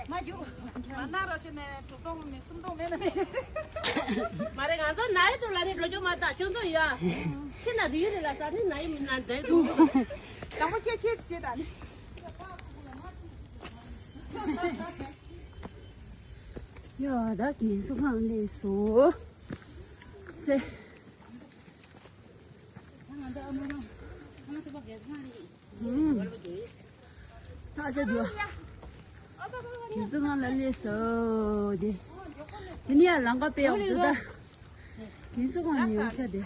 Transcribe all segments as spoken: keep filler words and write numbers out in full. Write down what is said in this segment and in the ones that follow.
མ་རྒྱུགས། མ་ན་རོ་ཆེ་ནས་དྲུག་སྟོང་མི་སུམ་སྟོང་མེད་ན་མེད། མ་རེད། ང་ཚོ་ན་ཡི་དུ་ལ་ནི་འགྲོ་རྒྱུ་མ་ད་ཁྱོད་ཚོ་ཡ། ཁྱི་ན་རི་ཡི་རི་ལ་ས་ནི་ན་ཡི་མི་ན་འདྲེ་འདུག་དང་པོ་ཁྱེད་ཁྱེད་བྱེད་ད་ནི། ཡ་ད་གིན་སུ་གང་ལས་སུ། སེ། ང་ཚོ་ཨ་མ་རང་ཨ་མ་ཚོ་པ་གས་ཚང་རེད། ཨུམ། ཐག་ཆོད་འདུག་ཁྱེད་ཚོ་གང་ལ་སླེབས་སོ་དེ། དེ་ནི་ཡང་ལམ་ཁ་དཔེ་ཡག་པོ་འདུག་ད། ཁྱེད་ཚོ་གང་ནས་ཡོང་ས་དེ།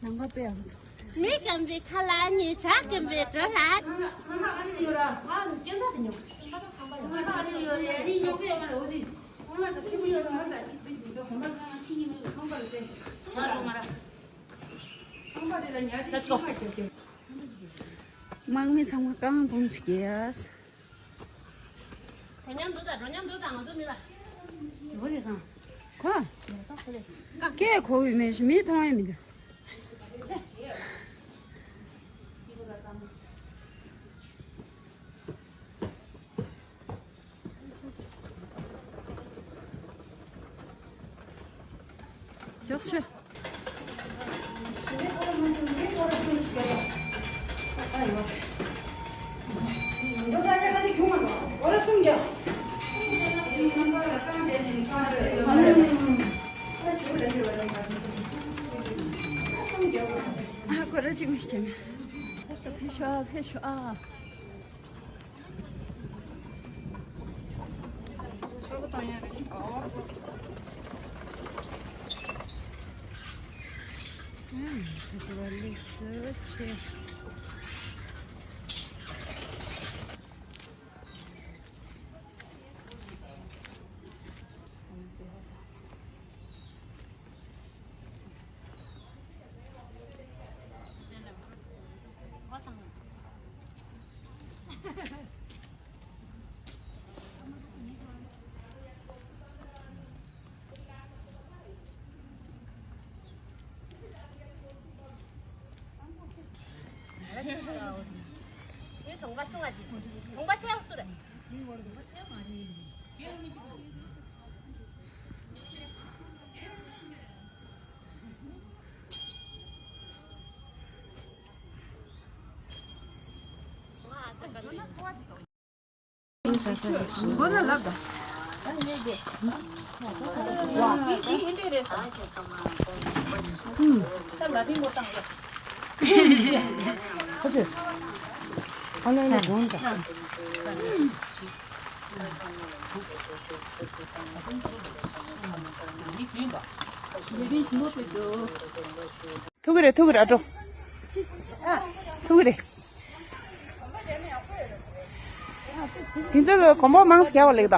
ལམ་ཁ་དཔེ་ཡག་པོ་འདུག་མི་སྐམ་པའི་ཁ་ལ་ཉེ་ཆ་སྐམ་པའི་དྲོད་ལ། དམག་མི་ཚང་མ་རྐང་སྟོང་ཅིག་གས། རོ་མཉམ་འདུག་ད་རོ་མཉམ་འདུག་ད་ང་ཚོ་མི་ལ། རོ་རེ་གང་། ཁོ། སྐད་གོ་བའི་མི་མི་མཐོང་ཡ་མི་འདུག་མགྱོགས་ཤོག་ཨ་ཁོ་ར་ཅིག་མི་ཤེས་མེད། ཕེབས་ཤོག་ཕེབས་ཤོག་ཨ། གྲོང་པ་ཆུང་བ་ཅིག་གྲོང་པ་ཆེ་བ་སུ་རེད། ཐུག་གི་རེད། ཐུག་གི་རེད། ཨ་འགྲོ། ཐུག་གི་རེད། དེ་ཚོ་ལ་གོམ་པ་མང་ཙམ་རྒྱག་པ་ལེགས་ད།